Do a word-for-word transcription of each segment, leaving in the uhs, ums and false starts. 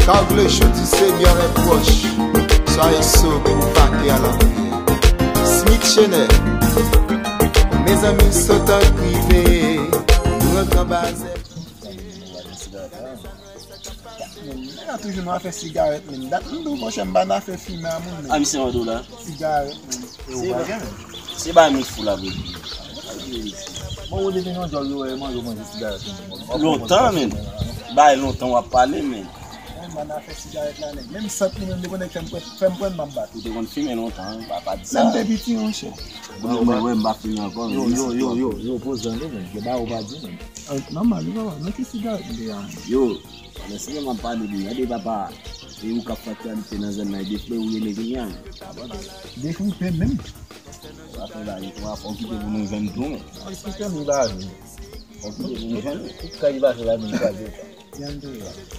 Car le jour du Seigneur est proche. Soyez sauvés ou partez à la prière. Smith Chenet. Mezanmi, sa tank rive. Nou rantre anba zèb. Nèg la toujou nan afè sigarèt, menm. Dat m di w, monchè, m pa nan afè fimen a moun, menm. A, misye mande w la. Sigarèt, menm. E ou pa gen, menm. Se bagay moun fou la, vre. Bon, ou depi nan djòl yo, e manje, ou manje sigarèt, menm. Lontan, menm. Bagay lontan w ap pale, menm. Mwen, m pa nan afè sigarèt la, nèg. Menm sant li menm, li konnen fè m pran, fè m pran, m ap bat. Ou te konn fimen lontan, pa, pa di sa. Lè m te piti, monchè. Bon, mwen, wè, m pa fimen ankò, yo, menm, yo, yo, yo, yo, poze tande, menm. Gen bagay ou pa di, menm. Nòmal, wi, papa. Nan ki sigarèt m te a, menm? Yo, pandan se tan m ap pale de, gade papa, e ou k ap fè aktyalite nan zòn nan, e de frè ou rele kounye a, men. Defripe menm. Ou pa fè bagay, ou pa fè, ou kite pou nou jwenn tou, men. Ou kite nou la, men. Ou kite pou nou jwenn. Tout kay li pase la, men li kraze.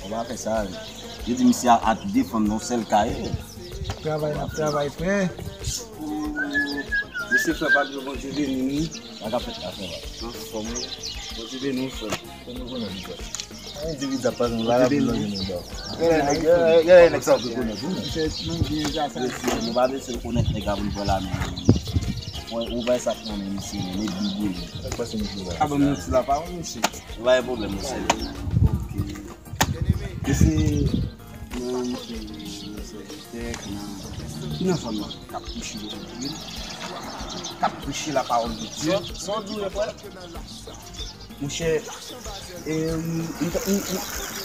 Ou pa fè sa, men. Yo di misye a, a de fanm nan yon sèl kay. Travay, n ap travay, frè. Mesye, frè Pablo, Bondye beni nou. Sa k ap fèt la, frè Pablo? Anfòm, wi. Bondye beni w, frè. Kòman w konnen li, frè? Yon individ ap pase, yon valab, yon nèg, yon nèg sa w rekonèt, wi. Misye, nou byen sa, sa. Mesye, nou pa bezwen rekonèt nèg la pou n pran la men. Ou wè sa k nan men misye, men li byen. Sa k pase, mesye, la? A, ban m yon ti lapawòl, mesye. Pa gen pwoblèm, mesye. Ok. Mesye, nan, mesye, mesye, nan, ki nan zòn nan, k ap preche levanjil, k ap preche lapawòl de Dye. Sa w di, frè? Monchè, e, m, m, m, m,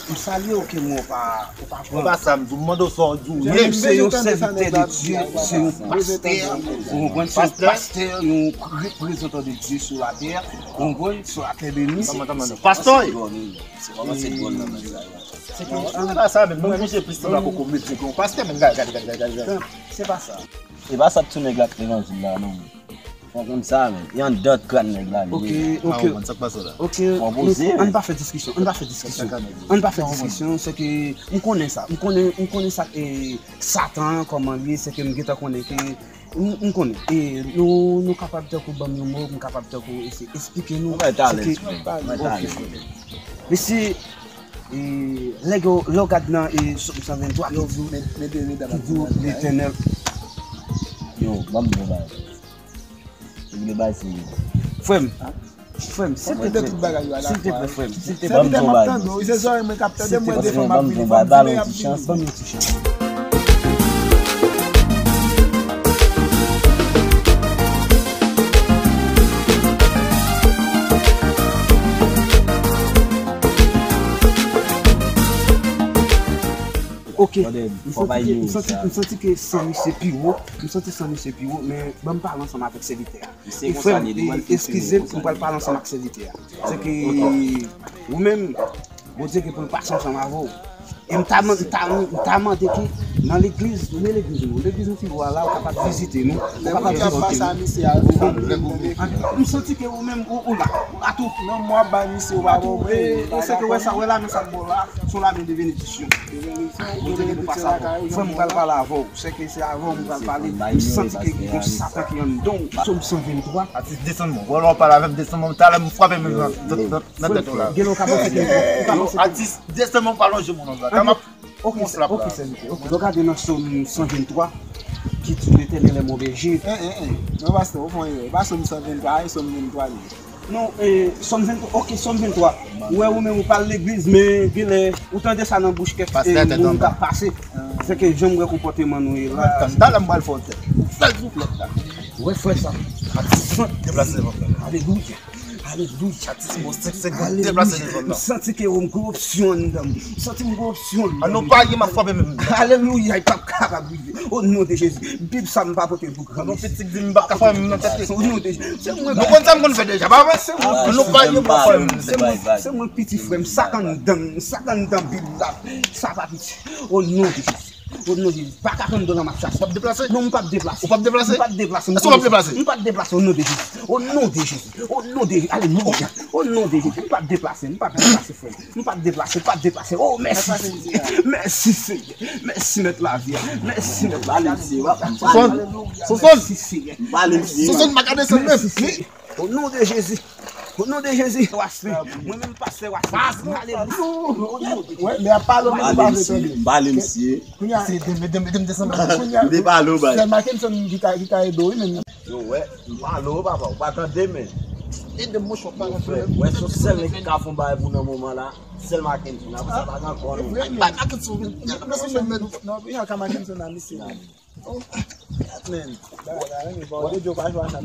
m salye w ke mwen w pa, w pa pran. Ou pa sa, m di w, m mande w sa w di w ye. Mwen menm se yon sèvitè de Dye, se yon pastè, ou konprann, se yon pastè, yon reprezantan de Dye sou latè, ou konprann, sou latè beni. Pastè! Se kòman se dwòl nan bagay sa yo. Se ke, se pa sa, men mwen vije plis sanble ak yon komedyen ke yon pastè, men gade, gade, gade, gade, gade. Se pa sa. E pa sa tou nèg la k levanjil la, non. Fò konn sa, men. E anndan kràn nèg la, li ye. Ok, ok. Sa k pase la? Ok, fò poze, men. Ann pa fè diskisyon, ann pa fè diskisyon. Ann pa fè diskisyon, se ke m konnen sa. M konnen, m konnen sa, e, Satan, kòman li ye, se ke m gentan konnen ke M, m konnen. E, nou, nou kapab tankou ban m yon mo, m kapab tankou eseye eksplike nou. Mwen ta alèz, frè. Mwen ta alèz. Mesye, e, lè yo, lè w gad nan, e, Sòm san venntwa ki di, ki di Letènèl. Yo, ban m di w bagay. Ou vle bay serye. Frè m, Frè m, silteplè, silteplè, frè m, silteplè. Ban m di w bagay. Se zòrèy mwen k ap tande, mwen defwa m ap vini, fò m vini, y ap vini. Ban m yon ti chans. Ok. M santi ke, m santi ke, m santi ke san misye pi wo, m santi san misye pi wo, men ban m pale ansanm avèk sèvitè a. E frè m, e, eskize m, m pral pale ansanm ak sèvitè a. Se ke ou menm, Bondye gen pou l pase ansanm avè w. E m ta, m ta, m ta mande ke nan legliz, nou legliz nou, legliz nou ki bò a la, ou kapab vizite nou, ou kapab vizite nou. M santi ke ou menm, ou, ou la, ou la tou. Non, mwen ap bay misye, ou pa bon. E, e se ke wè sa, wè la, men sa k bò la, se yon lamen de benediksyon. Bondye gen pou pase avè w. Frè m, m pral pale avè w. Se ke se avè w m pral pale. M santi ke gen yon Satan ki anndan w. Sòm san venntwa. Atis, desann mwen. Wè lè w pale avè m, desann mwen. Talè m frape menm nan, nan, nan, nan tèt ou la. Gen lè w ka panse ke, ou ka panse ke. Atis, desann mwen, pa lonje mwen nan la. Talè m ap, ok, ok, sèvitè. Ok, nou gade nan Sòm san venntwa, ki di, Letènèl est mon berger. En, en, en. Non, pastè, ou fè yon erè. E pa Sòm san venntwa, e Sòm venntwa li ye. Non, e, Sòm venntwa, ok, Sòm venntwa. Ou wè, ou menm, ou pa al legliz, men genlè, ou tande sa nan bouch kèk, e, moun k ap pase. Se ke jan m wè konpòteman nou ye la. Talè m pral fè w tèt. Ou fè l souflèt la. Ou wè frè sa. Atis, deplase devan frè. Alelouya. Alelouya. Atis, bon, senk segonn, deplase devan la. M santi ke m gen opsyon anndan m. M santi m gen opsyon anndan m. An nou pa ye, m ap frape menm. Alelouya, li p ap kapab rive. O non de Jezi. Bib sa m pa pote l pou granmesi. Pitit di m pa ka fè menm nan tèt li. O non de Jezi. Se mwen. Nou konn sa m konn fè deja, pa vre? Se mwen. Nou pa yon pa fè menm. Se mwen, se mwen piti frè m. Sa k anndan m, sa k anndan Bib la. Sa pa piti. O non de Jezi. O non de Jezi. Pa ka konn dola m ap chache. W ap deplase? Non, m p ap deplase. Ou p ap deplase? M p ap deplase. Èske w p ap deplase? M p ap deplase o non de Jezi. O non de Jezi. O non de Jezi. Alelouya. O non de Jezi. M p ap deplase. M p ap deplase, frè m. M p ap deplase, m p ap deplase. O, mèsi, Senyè. Mèsi, Senyè. Mèsi, Mèt lavi a. Mèsi, Mèt lavi a. Sonsonn. Sonsonn. Mèsi, Senyè. Sonsonn, pa ka desann menm. Mèsi, Senyè. O non de Jezi. O non de Jezi, Wesley. Mwen menm pastè Wesley. Alelouya. Wè, lè ap pale, mwen pa vle tande. Bale misye. Kounya, Se de medam medam desann. Kounya, Li pa lo bay. Sèl Mackenson ki ka ki ka ede w, wi, men. Yo, wè, m pa lo, papa, ou pa tande, men. Ede m mwen chòp pa Frè, wè, se sèl nèg ki ka fè yon bagay pou nan moman la. Sèl Mackenson, apre sa pa gen ankò, non. Bay Mackenson. Mackenson men. Non, wi, ka Mackenson nan misye. Men, Bon, yo pa jwa sa.